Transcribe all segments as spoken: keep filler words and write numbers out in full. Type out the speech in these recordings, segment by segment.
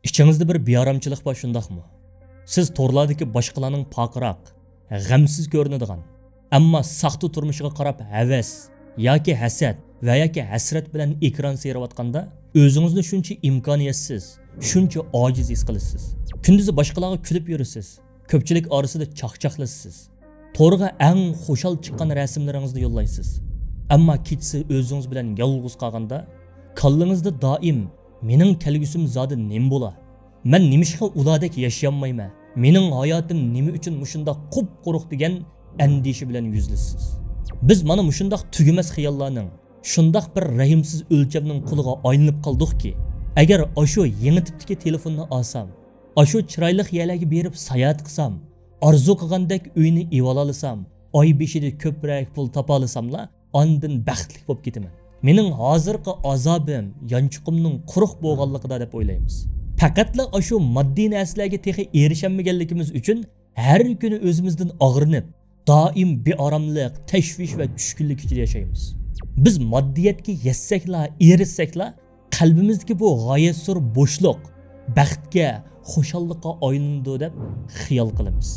ئىچىڭىزدە بىر بىئارامچىلىق بار، شۇنداقمۇ؟ سىز تورلاردىكى باشقىلارنىڭ پارقىراق، غەمسىز كۆرۈنىدىغان، ئەمما ساختا تۇرمۇشىغا قاراپ ھەۋەس ياكى ھەسەت ۋە ياكى ھەسرەت بىلەن ئېكران سېيىرىۋاتقاندا، ئۆزىڭىزنى شۇنچە ئىمكانىيەتسىز، شۇنچە ئاجىز ھېس قىلىسىز. كۈندۈزى باشقىلارغا كۈلۈپ يۈرىسىز، كۆپچىلىك ئارىسىدا چاقچاقلىشىسىز. تورغا ئەڭ خۇشال چىققان رەسىملىرىڭىزنى يوللايسىز. ئەمما كېچىسى ئۆزىڭىز بىلەن يالغۇز قالغاندا، كاللىڭىزدا دائىم «مېنىڭ كەلگۈسىم زادى نېمە بولا؟ مەن نېمىشقا ئۇلاردەك ياشىيالمايمەن؟ مېنىڭ ھاياتىم نېمە ئۈچۈن مۇشۇنداق قۇپقۇرۇق؟» دېگەن ئەندىشە بىلەن يۈزلىشىسىز. بىز مانا مۇشۇنداق تۈگىمەس خىياللارنىڭ، شۇنداق بىر رەھىمسىز ئۆلچەمنىڭ قۇلىغا ئايلىنىپ قالدۇقكى، ئەگەر ئاشۇ يېڭى تىپتىكى تېلېفوننى ئالسام، ئاشۇ چىرايلىق يەرلەرگە بېرىپ ساياھەت قىلسام، ئارزۇ قىلغاندەك ئۆينى ئېۋالالىسام، ئاي بېشىدا كۆپرەك پۇل تاپالىساملا، ئاندىن بەختلىك بولۇپ كېتىمەن. مېنىڭ ھازىرقى ئازابىم يانچۇقۇمنىڭ قۇرۇق بولغانلىقىدا دەپ ئويلايمىز. پەقەتلا ئاشۇ ماددىي نەرسىلەرگە تېخى ئېرىشەلمىگەنلىكىمىز ئۈچۈن ھەر كۈنى ئۆزىمىزدىن ئاغرىنىپ، دائىم بىئاراملىق، تەشۋىش ۋە چۈشكۈنلۈك ئىچىدە ياشايمىز. بىز ماددىيەتكە يەتسەكلا، ئېرىشسەكلا، قەلبىمىزدىكى بۇ غايەتزور بوشلۇق بەختكە، خۇشاللىققا ئايلىنىدۇ دەپ خىيال قىلىمىز.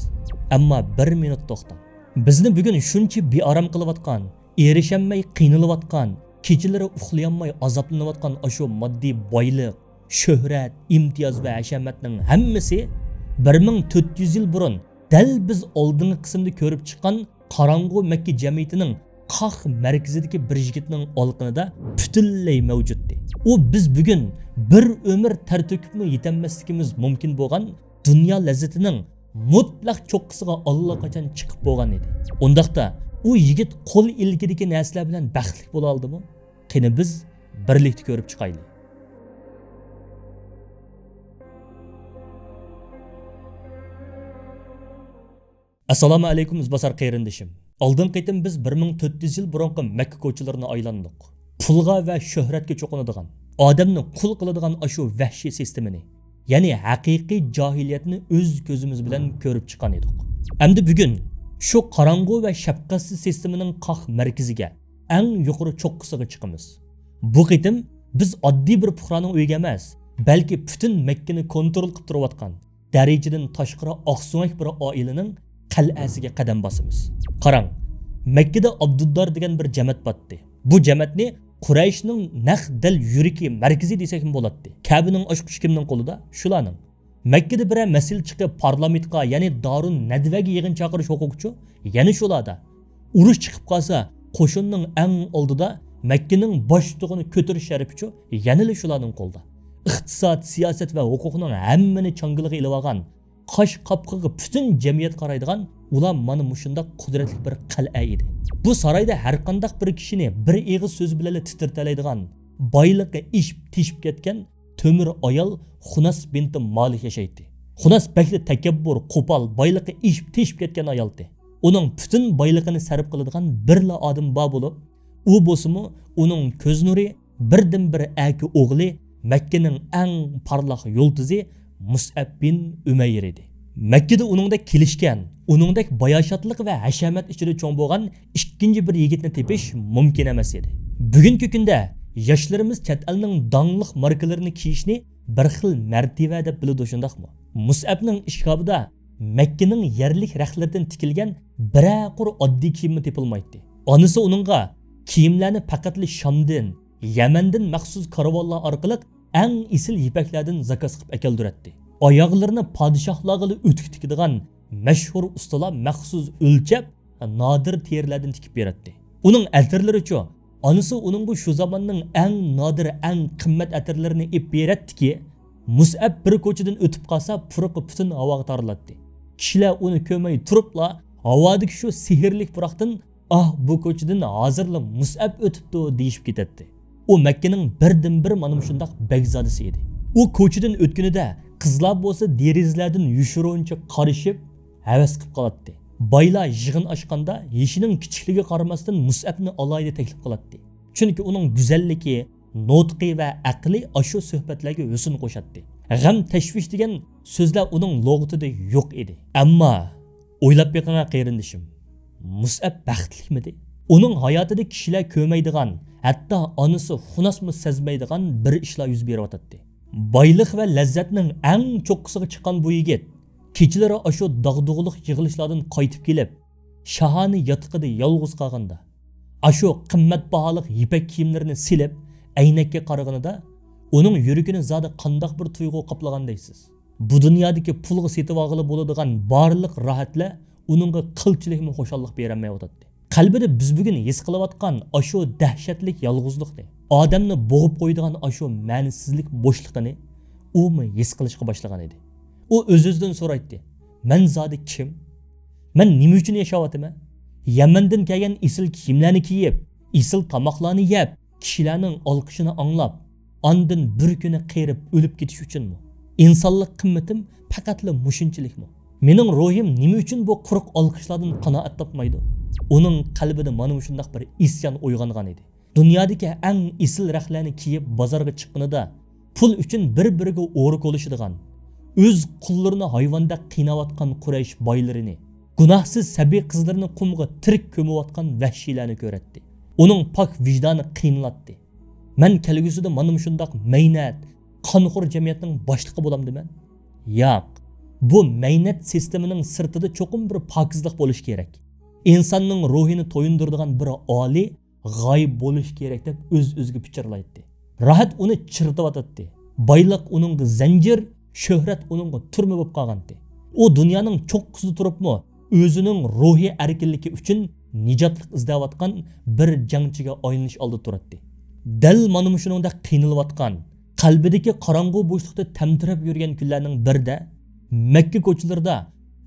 ئەمما بىر مىنۇت توختاڭ. بىزنى بۈگۈن شۇنچە بىئارام قىلىۋاتقان، ئېرىشەلمەي قىينىلىۋاتقان، كېچىلىرى ئۇخلىيالماي ئازابلىنىۋاتقان ئاشۇ ماددىي بايلىق، شۆھرەت، ئىمتىياز ۋە ھەشەمەتنىڭ ھەممىسى بىر مىڭ تۆت يۈز يىل بۇرۇن دەل بىز ئالدىنقى قىسىمدا كۆرۈپ چىققان قاراڭغۇ مەككە جەمئىيىتىنىڭ قاق مەركىزىدىكى بىر يىگىتنىڭ ئالىقىنىدا پۈتۈنلەي مەۋجۇتتى. ئۇ بىز بۈگۈن بىر ئۆمۈر تەر تۆكۈپمۇ يېتەلمەسلىكىمىز مۇمكىن بولغان دۇنيا لەززىتىنىڭ مۇتلەق چوققىسىغا ئاللىقاچان چىقىپ بولغان ئىدى. ئۇنداقتا، ئۇ يىگىت قول ئىلكىدىكى نەرسىلەر بىلەن بەختلىك بولالىدىمۇ؟ قېنى، بىز بىرلىكتە كۆرۈپ چىقايلى. ئەسسالامۇ ئەلەيكۇم، ئىزباسار قېرىندىشىم. ئالدىنقى قېتىم بىز بىر مىڭ تۆت يۈز يىل بۇرۇنقى مەككە كوچىلىرىنى ئايلاندۇق. پۇلغا ۋە شۆھرەتكە چوقۇنىدىغان، ئادەمنى قۇل قىلىدىغان ئاشۇ ۋەھشىي سىستېمىنى، يەنى ھەقىقىي جاھىلىيەتنى ئۆز كۆزىمىز بىلەن كۆرۈپ چىققان ئىدۇق. ئەمدى بۈگۈن شۇ قاراڭغۇ ۋە شەپقەتسىز سىستېمىنىڭ قاق مەركىزىگە، ئەڭ يۇقىرى چوققىسىغا چىقىمىز. بۇ قېتىم بىز ئاددىي بىر پۇقرانىڭ ئۆيىگە ئەمەس، بەلكى پۈتۈن مەككىنى كونترول قىلىپ تۇرۇۋاتقان، دەرىجىدىن تاشقىرى ئاقسۆڭەك بىر ئائىلىنىڭ قەلئەسىگە قەدەم باسىمىز. قاراڭ، مەككىدە ئابدۇددار دېگەن بىر جەمەت باتتى. بۇ جەمەتنى قۇرەيشنىڭ نەق دەل يۈرىكى، مەركىزى دېسەكمۇ بولاتتى. كەبىنىڭ ئاچقۇچى كىمنىڭ قولىدا؟ شۇلارنىڭ. مەككىدە بىرەر مەسىلە چىقىپ، پارلامېنتقا، يەنى دارۇن نەدۋەگە يىغىن چاقىرىش ھوقۇقىچۇ؟ يەنە شۇلاردا. ئۇرۇش چىقىپ قالسا، قوشۇننىڭ ئەڭ ئالدىدا مەككىنىڭ باشتۇغىنى كۆتۈرۈش شەرىپىچۇ؟ يەنىلا شۇلارنىڭ قولىدا. ئىقتىساد، سىياسەت ۋە ھوقۇقنىڭ ھەممىنى چاڭگىلىغا ئېلىۋالغان، قاش قاپىقىغا پۈتۈن جەمئىيەت قارايدىغان، ئۇلار مانا مۇشۇنداق قۇدرەتلىك بىر قەلئە ئىدى. بۇ سارايدا ھەرقانداق بىر كىشىنى بىر ئېغىز سۆز بىلەنلا تىترىتەلەيدىغان، بايلىقى ئېشىپ تېشىپ كەتكەن تۆمۈر ئايال خۇناس بىنتى مالىك ياشايتتى. خۇناس بەكلا تەكەببۇر، قوپال، بايلىقى ئېشىپ تېشىپ كەتكەن ئايالتى. ئۇنىڭ پۈتۈن بايلىقىنى سەرپ قىلىدىغان بىرلا ئادىمى بار بولۇپ، ئۇ بولسىمۇ ئۇنىڭ كۆز نۇرى، بىردىنبىر ئەركە ئوغلى، مەككىنىڭ ئەڭ پارلاق يۇلتۇزى مۇسئەب بىن ئۈمەير ئىدى. مەككىدە ئۇنىڭدەك كېلىشكەن، ئۇنىڭدەك باياشاتلىق ۋە ھەشەمەت ئىچىدە چوڭ بولغان ئىككىنچى بىر يىگىتنى تېپىش مۇمكىن ئەمەس ئىدى. بۈگۈنكى كۈندە ياشلىرىمىز چەت ئەلنىڭ داڭلىق ماركىلىرىنى كىيىشنى بىر خىل مەرتىۋە دەپ بىلىدۇ، شۇنداقمۇ؟ مۇسئەبنىڭ ئىشكاپىدا مەككىنىڭ يەرلىك رەختلىرىدىن تىكىلگەن بىرەر قۇر ئاددىي كىيىممۇ تېپىلمايتتى. ئانىسى ئۇنىڭغا كىيىملەرنى پەقەتلا شامدىن، يەمەندىن مەخسۇس كارۋانلار ئارقىلىق ئەڭ ئېسىل يىپەكلەردىن زاكاز قىلىپ ئەكەلدۈرەتتى. ئاياغلىرىنى پادىشاھلارغىلا ئۆتۈك تىكىدىغان مەشھۇر ئۇستىلار مەخسۇس ئۆلچەپ، نادىر تېرىلەردىن تىكىپ بېرەتتى. ئۇنىڭ ئەتىرلىرىچۇ؟ ئانىسى ئۇنىڭغا شۇ زاماننىڭ ئەڭ نادىر، ئەڭ قىممەت ئەتىرلىرىنى ئېلىپ بېرەتتىكى، مۇسئەب بىر كوچىدىن ئۆتۈپ قالسا، پۇرىقى پۈتۈن ھاۋاغا تارىلاتتى. كىشىلەر ئۇنى كۆرمەي تۇرۇپلا، ھاۋادىكى شۇ سېھىرلىك پۇراقتىن، «ئاھ، بۇ كوچىدىن ھازىرلا مۇسئەب ئۆتۈپتۇ» دېيىشىپ كېتەتتى. ئۇ مەككىنىڭ بىردىنبىر مانا مۇشۇنداق بەگزادىسى ئىدى. ئۇ كوچىدىن ئۆتكىنىدە، قىزلار بولسا دېرىزىلەردىن يوشۇرۇنچە قارىشىپ، ھەۋەس قىلىپ قالاتتى. بايلار يىغىن ئاچقاندا، يېشىنىڭ كىچىكلىكىگە قارىماستىن، مۇسئەبنى ئالاھىدە تەكلىپ قىلاتتى. چۈنكى ئۇنىڭ گۈزەللىكى، نۇتقى ۋە ئەقلى ئاشۇ سۆھبەتلەرگە ھۆسن قوشاتتى. غەم، تەشۋىش دېگەن سۆزلەر ئۇنىڭ لۇغىتىدە يوق ئىدى. ئەمما ئويلاپ بېقىڭا، قېرىندىشىم، مۇسئەب بەختلىكمىدى؟ ئۇنىڭ ھاياتىدا كىشىلەر كۆرمەيدىغان، ھەتتا ئانىسى خۇناسمۇ سەزمەيدىغان بىر ئىشلار يۈز بېرىۋاتاتتى. بايلىق ۋە لەززەتنىڭ ئەڭ چوققىسىغا چىققان بۇ يىگىت كېچىلىرى ئاشۇ داغدۇغىلىق يىغىلىشلاردىن قايتىپ كېلىپ، شاھانە ياتىقىدا يالغۇز قالغاندا، ئاشۇ قىممەت باھالىق يىپەك كىيىملىرىنى سېلىپ، ئەينەككە قارىغىنىدا، ئۇنىڭ يۈرىكىنى زادى قانداق بىر تۇيغۇ قاپلىغان دەيسىز؟ بۇ دۇنيادىكى پۇلغا سېتىۋالغىلى بولىدىغان بارلىق راھەتلەر ئۇنىڭغا قىلچىلىكمۇ خۇشاللىق بېرەلمەيۋاتاتتى. قەلبىدە بىز بۈگۈن ھېس قىلىۋاتقان ئاشۇ دەھشەتلىك يالغۇزلۇقنى، ئادەمنى بوغۇپ قويىدىغان ئاشۇ مەنىسىزلىك بوشلۇقىنى ئۇمۇ ھېس قىلىشقا باشلىغان ئىدى. ئۇ ئۆز-ئۆزىدىن سورايتتى، مەن زادى كىم؟ مەن نېمە ئۈچۈن ياشاۋاتىمەن؟ يەمەندىن كەلگەن ئېسىل كىيىملەرنى كىيىپ، ئېسىل تاماقلارنى يەپ، كىشىلەرنىڭ ئالقىشىنى ئاڭلاپ، ئاندىن بىر كۈنى قېرىپ ئۆلۈپ كېتىش ئۈچۈنمۇ؟ ئىنسانلىق قىممىتىم پەقەتلا مۇشۇنچىلىكمۇ؟ مېنىڭ روھىم نېمە ئۈچۈن بۇ قۇرۇق ئالقىشلاردىن قانائەت تاپمايدۇ؟ ئۇنىڭ قەلبىدە مانا مۇشۇنداق بىر ئىسيان ئويغانغان ئىدى. دۇنيادىكى ئەڭ ئېسىل رەختلەرنى كىيىپ بازارغا چىققىنىدا، پۇل ئۈچۈن بىر-بىرىگە ئورا كولىشىدىغان، ئۆز قۇللىرىنى ھايۋاندەك قىيناۋاتقان قۇرەيش بايلىرىنى، گۇناھسىز سەبىي قىزلىرىنى قۇمغا تىرىك كۆمۈۋاتقان ۋەھشىيلەرنى كۆرەتتى. ئۇنىڭ پاك ۋىجدانى قىينىلاتتى. مەن كەلگۈسىدە مانا مۇشۇنداق مەينەت، قانخور جەمئىيەتنىڭ باشلىقى بولامدىمەن؟ ياق. بۇ مەينەت سىستېمىنىڭ سىرتىدا چوقۇم بىر پاكىزلىق بولۇشى كېرەك. ئىنساننىڭ روھىنى تويۇندۇرىدىغان بىر ئالىي غايىب بولۇشى كېرەك دەپ ئۆز-ئۆزىگە پىچىرلايتتى. راھەت ئۇنى چىرىتىۋاتاتتى. بايلىق ئۇنىڭغا زەنجىر، شۆھرەت ئۇنىڭغا تۈرمە بولۇپ قالغانتى. ئۇ دۇنيانىڭ چوققىسىدا تۇرۇپمۇ ئۆزىنىڭ روھىي ئەركىنلىكى ئۈچۈن نىجاتلىق ئىزدەۋاتقان بىر جەڭچىگە ئايلىنىش ئالدىدا تۇراتتى. دەل مانا مۇشۇنىڭدەك قىينىلىۋاتقان، قەلبىدىكى قاراڭغۇ بوشلۇقتا تەمتىرەپ يۈرگەن كۈنلەرنىڭ بىرىدە مەككە كوچىلىرىدا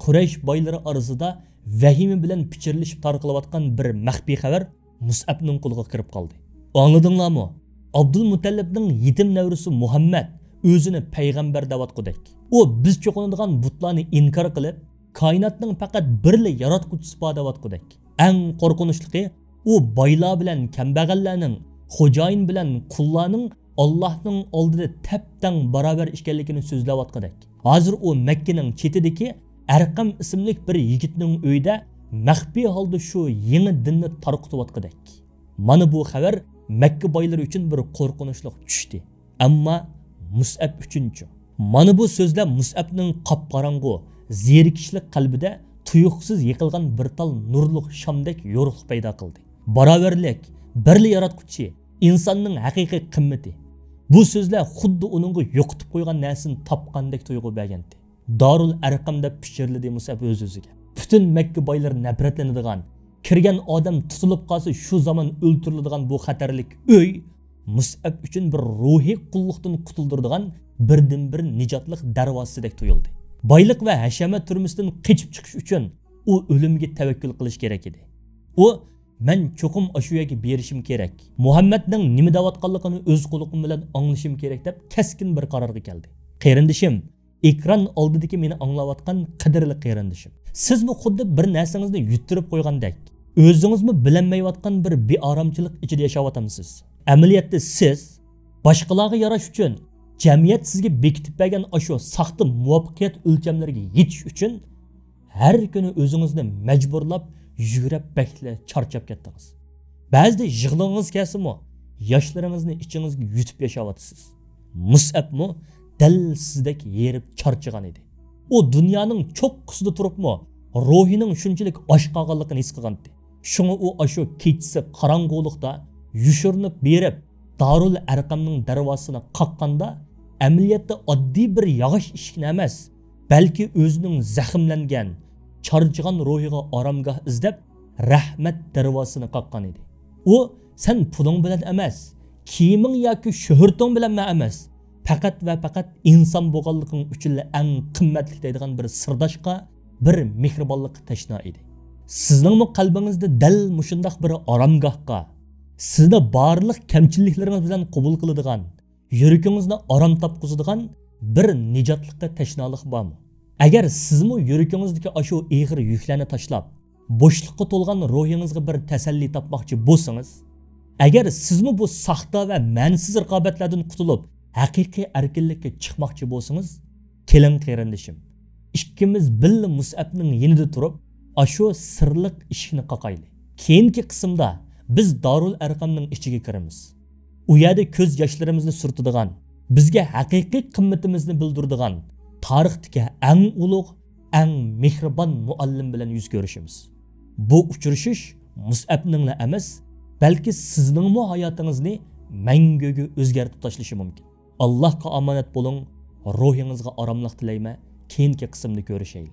قۇرەيش بايلىرى ئارىسىدا ۋەھىمە بىلەن پىچىرلىشىپ تارقىلىۋاتقان بىر مەخپىي خەۋەر مۇسئەبنىڭ قۇلىقىغا كىرىپ قالدى. ئاڭلىدىڭلارمۇ؟ ئابدۇلمۇتەللىپنىڭ يېتىم نەۋرىسى مۇھەممەد ئۆزىنى پەيغەمبەر دەۋاتقۇدەك. ئۇ بىز چوقۇنىدىغان بۇتلارنى ئىنكار قىلىپ، كائىناتنىڭ پەقەت بىرلا ياراتقۇچىسى بار دەۋاتقۇدەك. ئەڭ قورقۇنچلۇقى، ئۇ بايلار بىلەن كەمبەغەللەرنىڭ، خوجايىن بىلەن قۇللارنىڭ ئاللاھنىڭ ئالدىدا تەپتەڭ باراۋەر ئىكەنلىكىنى سۆزلەۋاتقۇدەك. ھازىر ئۇ مەككىنىڭ چېتىدىكى ئەرقەم ئىسىملىك بىر يىگىتنىڭ ئۆيىدە مەخپىي ھالدا شۇ يېڭى دىننى تارقىتىۋاتقۇدەك. مانا بۇ خەۋەر مەككە بايلىرى ئۈچۈن بىر قورقۇنچلۇق چۈشتى. ئەمما مۇسئەب ئۈچۈنچۇ؟ مانا بۇ سۆزلەر مۇسئەبنىڭ قاپقاراڭغۇ، زېرىكىشلىك قەلبىدە تۇيۇقسىز يېقىلغان بىر تال نۇرلۇق شامدەك يورۇقلۇق پەيدا قىلدى. باراۋەرلىك، بىرلا ياراتقۇچى، ئىنساننىڭ ھەقىقىي قىممىتى. بۇ سۆزلەر خۇددى ئۇنىڭغا يوقىتىپ قويغان نەرسىنى تاپقاندەك تۇيغۇ بەرگەنتى. دارۇل ئەرقەم دەپ پىچىرلىدى مۇسئەب ئۆز-ئۆزىگە. پۈتۈن مەككە بايلىرى نەپرەتلىنىدىغان، كىرگەن ئادەم تۇتۇلۇپ قالسا شۇ زامان ئۆلتۈرۈلىدىغان بۇ خەتەرلىك ئۆي مۇسئەب ئۈچۈن بىر روھىي قۇللۇقتىن قۇتۇلدۇرىدىغان بىردىنبىر نىجاتلىق دەرۋازىسىدەك تۇيۇلدى. بايلىق ۋە ھەشەمەت تۈرمىسىدىن قېچىپ چىقىش ئۈچۈن ئۇ ئۆلۈمگە تەۋەككۈل قىلىش كېرەك ئىدى. ئۇ، مەن چوقۇم ئاشۇ يەرگە بېرىشىم كېرەك. مۇھەممەدنىڭ نېمە دەۋاتقانلىقىنى ئۆز قۇلىقىم بىلەن ئاڭلىشىم كېرەك دەپ كەسكىن بىر قارارغا كەلدى. قېرىندىشىم، ئېكران ئالدىدىكى مېنى ئاڭلاۋاتقان قەدىرلىك قېرىندىشىم، سىزمۇ خۇددى بىر نەرسىڭىزنى يۈتتۈرۈپ قويغاندەك، ئۆزىڭىزمۇ بىلەلمەيۋاتقان بىر بىئارامچىلىق ئىچىدە ياشاۋاتامسىز. ئەمەلىيەتتە سىز باشقىلارغا ياراش ئۈچۈن، جەمئىيەت سىزگە بېكىتىپ بەرگەن ئاشۇ ساختا مۇۋەپپەقىيەت ئۆلچەملىرىگە يېتىش ئۈچۈن ھەر كۈنى ئۆزىڭىزنى مەجبۇرلاپ يۈگرەپ بەكلا چارچاپ كەتتىڭىز. بەزىدە يىغلىغىڭىز كەلسىمۇ، ياشلىرىڭىزنى ئىچىڭىزگە يۇتۇپ ياشاۋاتىسىز. مۇسئەبمۇ دەل سىزدەك ھېرىپ چارچىغان ئىدى. ئۇ دۇنيانىڭ چوققىسىدا تۇرۇپمۇ، روھىنىڭ شۇنچىلىك ئاچ قالغانلىقىنى ھېس قىلغانتى. شۇڭا ئۇ ئاشۇ كېچىسى قاراڭغۇلۇقتا يوشۇرۇنۇپ بېرىپ، دارۇل ئەرقەمنىڭ دەرۋازىسىنى قاققاندا، ئەمەلىيەتتە ئاددىي بىر ياغاچ ئىشىكنى ئەمەس، بەلكى ئۆزىنىڭ زەخىملەنگەن، چارچىغان روھىغا ئارامگاھ ئىزدەپ، رەھمەت دەرۋازىسىنى قاققان ئىدى. ئۇ، سەن پۇلۇڭ بىلەن ئەمەس، كىيىمىڭ ياكى شۆھرىتىڭ بىلەنمۇ ئەمەس، پەقەت ۋە پەقەت ئىنسان بولغانلىقىڭ ئۈچۈنلا ئەڭ قىممەتلىك دەيدىغان بىر سىرداشقا، بىر مېھرىبانلىققا تەشنا ئىدى. سىزنىڭمۇ قەلبىڭىزدە دەل مۇشۇنداق بىر ئارامگاھقا، سىزنى بارلىق كەمچىلىكلىرىڭىز بىلەن قوبۇل قىلىدىغان، يۈرىكىڭىزنى ئارام تاپقۇزىدىغان بىر نىجاتلىققا تەشنالىق بارمۇ؟ ئەگەر سىزمۇ يۈرىكىڭىزدىكى ئاشۇ ئېغىر يۈكلەرنى تاشلاپ، بوشلۇققا تولغان روھىڭىزغا بىر تەسەللى تاپماقچى بولسىڭىز، ئەگەر سىزمۇ بۇ ساختا ۋە مەنىسىز رىقابەتلەردىن قۇتۇلۇپ، ھەقىقىي ئەركىنلىككە چىقماقچى بولسىڭىز، كېلىڭ قېرىندىشىم، ئىككىمىز بىللە مۇسئەبنىڭ يېنىدا تۇرۇپ، ئاشۇ سىرلىق ئىشىكنى قاقايلى. كېيىنكى قىسىمدا بىز دارۇل ئەرقەمنىڭ ئىچىگە كىرىمىز. ئۇ يەردە كۆز ياشلىرىمىزنى سۈرتىدىغان، بىزگە ھەقىقىي قىممىتىمىزنى بىلدۈرىدىغان تارىختىكى ئەڭ ئۇلۇغ، ئەڭ مېھرىبان مۇئەللىم بىلەن يۈز كۆرۈشىمىز. بۇ ئۇچرىشىش مۇسئەبنىڭلا ئەمەس، بەلكى سىزنىڭمۇ ھاياتىڭىزنى مەڭگۈگە ئۆزگەرتىپ تاشلىشى مۇمكىن. ئاللاھقا ئامانەت بولۇڭ، روھىڭىزغا ئاراملىق تىلەيمەن. كېيىنكى قىسىمدا كۆرۈشەيلى.